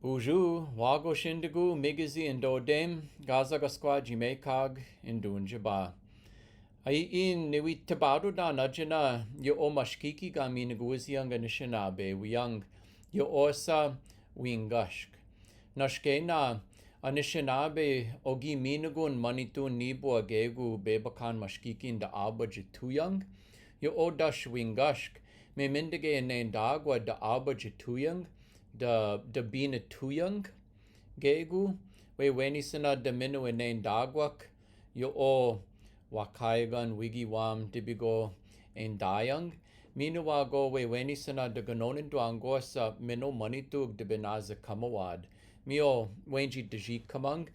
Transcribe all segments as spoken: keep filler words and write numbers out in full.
Buju, wago shindigu, migizi, indodem, gaza gaskwa jimekag, indunjiba. Ai in niwi tibado da najina, yo o mashkiki ga minaguzi yang Anishinaabe, wiyang, yo osa, wingashk. Nashkena, Anishinaabe, ogi minagun manitun nibu agegu, bebakan mashkikin da aba jituyang, yo o dash wingashk, me mindige nen dagwa da aba jituyang, da, da bina tuyang, gegu, weweni sana da mino nen dagwak, yo o wakaigan wigi wam dibigo en dayang, minawago weweni sana da ganonen duangosa mino manitug da binaza kamawad. Mio wenji da jikamang,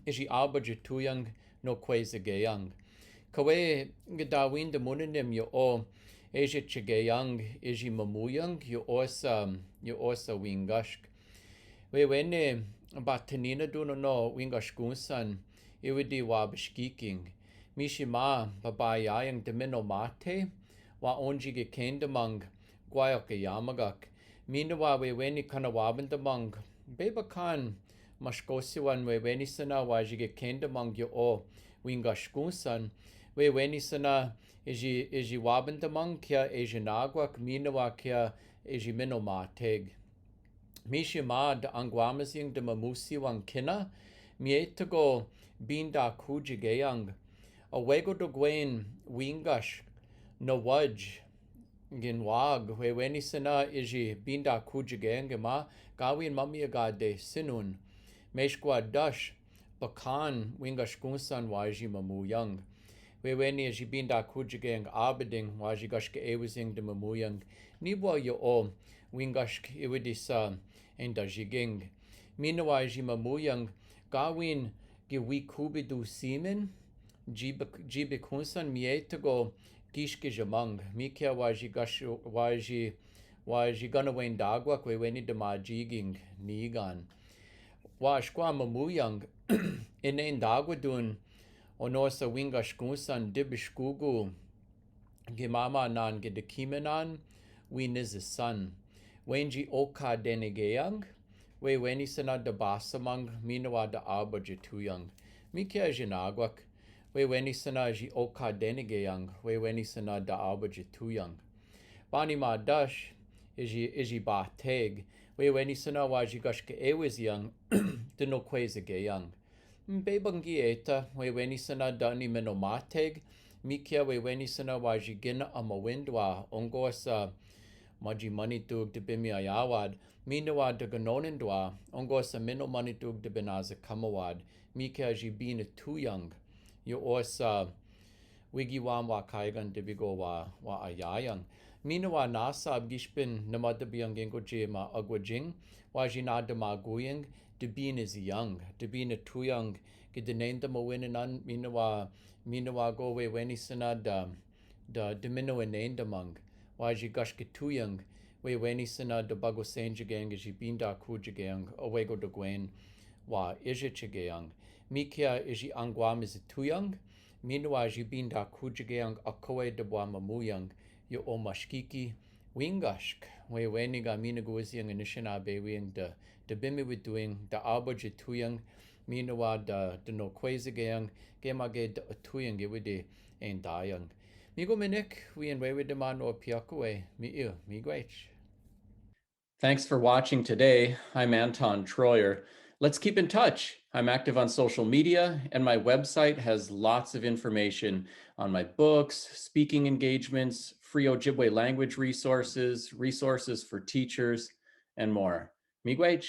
iji aba jituyang no kweza geyang. Kawe gidawin da munanim yo o, iji chigeyang, iji mamuyang, yo osa, yo osa wingashk. Weweni, batanina duno no wingashkunsan, iwidi wa bashkiking. Mishima, babayayang da mino mate, wa onji gikendamang, gwayok yamagak. Minawa weweni kana wabandamang, bebakan, mashkosiwan weweni sana wa jigikendamang yo o, wingashkunsan, weweni sana, iji, iji wabandamang kia iji nagwak minawa kia iji mino mateg. Mishima da angwamazing da mamusiwang kina, mietago binda kujigeyang. Awego dogwen wingash, nawaj, ginwag, weweni sana iji binda kujigeyang ma, gawin mamiagade sinun. Meshkwa dash, bakan, wingashkunsan wa iji mamuyang. Weweni iji binda kujigeyang abading, wa iji gashka ewizing da mamuyang. Nibwa yo o, wingashk iwidisa, enda jiging. Minawa iji mamuyang, gawin giwikubidu simin, jibe, jibekunsan mietago gishkijamang. Mikia wa iji gash, wa iji, wa iji ganawen dagwak weweni da majiging, nigan. Wa ashkwa mamuyang, inen dagwadun, onosa wingashkunsan dibishkugu, gimamanan gidikimanan, winizisan. Wenji okadenigeyang, weweni sana da basamang, minawa da aba jituyang. Mikia iji nagwak, weweni sana iji okadenigeyang, weweni sana da aba jituyang. Banima dash, iji, iji bateg, weweni sana wa iji gashka ewizyang, da no kweza geyang. Mbebang gieta, weweni sana da ni mino mateg, mikia weweni sana wa iji gina amawindwa, ongosa, maji manitug da bimi ayawad, minawa da ganonindwa, ongosa mino manitug da binaza kamawad, mikia iji bina tuyang, yo osa, wigi wam wa kaigan dibigo wa, wa ayayang. Minawa nasa abgishpin namadabiang gingo jima agwajing, wa iji na da maguyang, da bina ziyang, da bina tuyang, gidinenda mawinanan, minawa, minawa go weweni sana da, da, da mino inenda mang, wa iji gashka tuyang, weweni sana da bago senjigeng, iji binda kujigeng, awego dogwen, wa iji chigeyang. Mikia iji angwamizi tuyang, minawa iji binda kujigeyang akawe da bwa mamuyang, yo o mashkiki, wingashk, weweni ga minaguzi yang Anishinaabe wing da, da bimi widuing, da aba jituyang, minawa da, da no kweza geyang, gemage da atuyang iwidi en dayang. Migo minik, wi en wewe da mano apiakawe, mi iu, migwech. Thanks for watching today. I'm Anton Troyer. Let's keep in touch. I'm active on social media, and my website has lots of information on my books, speaking engagements, free Ojibwe language resources, resources for teachers, and more. Migwech.